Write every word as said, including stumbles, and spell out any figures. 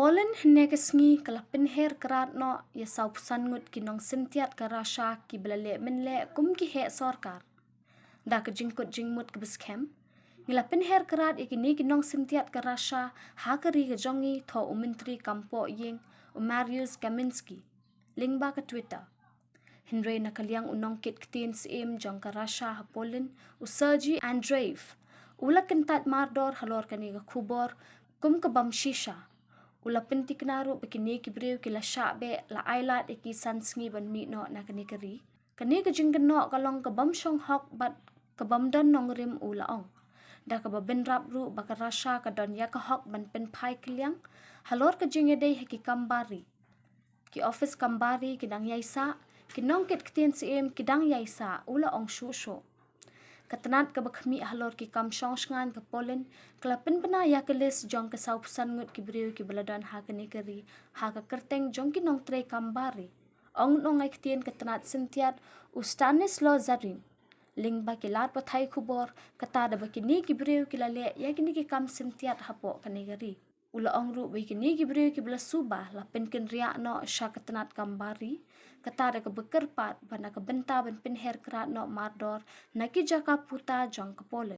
Poland hynne ka sngi ka la pynher krad noh ïa sawphew san ngut ki nongsyntiat ka Russia kiba la leh mynleh kum ki heh sorkar. Da ka jingkut jingmut kaba skhem, ngi la pynher krad ïa kine ki nongsyntiat ka Russia ha ka ri ka jong ngi, thoh u Myntri Kam Pohïing, u Mariusz Kaminski lyngba ka Twitter. Hynrei na ka liang u nongkit ktien syiem jong ka Russia ha Poland, u Sergei Andreev, u la kyntait mardor halor kane ka khubor kum ka bym shisha. U la pynthikna ruh ba kine ki briew ki la shah beh, la ailad ïa ki san sngi ban mih noh na kane ka ri. Kane ka jingkynnoh ka long ka bym shong hok bad ka bym don nongrim, u la ong. Da kaba bynrap ruh ba ka Russia ka don ïa ka hok ban pynphai kylliang halor ka jingïadei ha ki kam bar ri. Ki office kam bar ri ki dang ïaisah, ki nongkit ktien syiem ki dang ïaisah, u la ong shuh shuh. Ka tnat kaba khmih halor ki kam shong shngaiñ ka Poland ka la pynbna ïa ka list jong ka sawphew san ngut ki briew kiba la don ha kane ka ri ha ka kyrteng jong ki nongtrei kam bar ri. Ong u nongaiktien ka tnat syntiat, u Stanislaw Zaryn, lyngba ki lad pathai khubor, kata da ba kine ki briew ki la leh ïa kine ki kam syntiat hapoh kane ka ri. U la ong ruh ba kine ki briew kiba la suba la pynkynriah noh sha ka tnat kam bar ri, kata da kaba kyrpad ba na ka bynta ban pynher krad noh mardor na ki jaka puta jong ka Poland.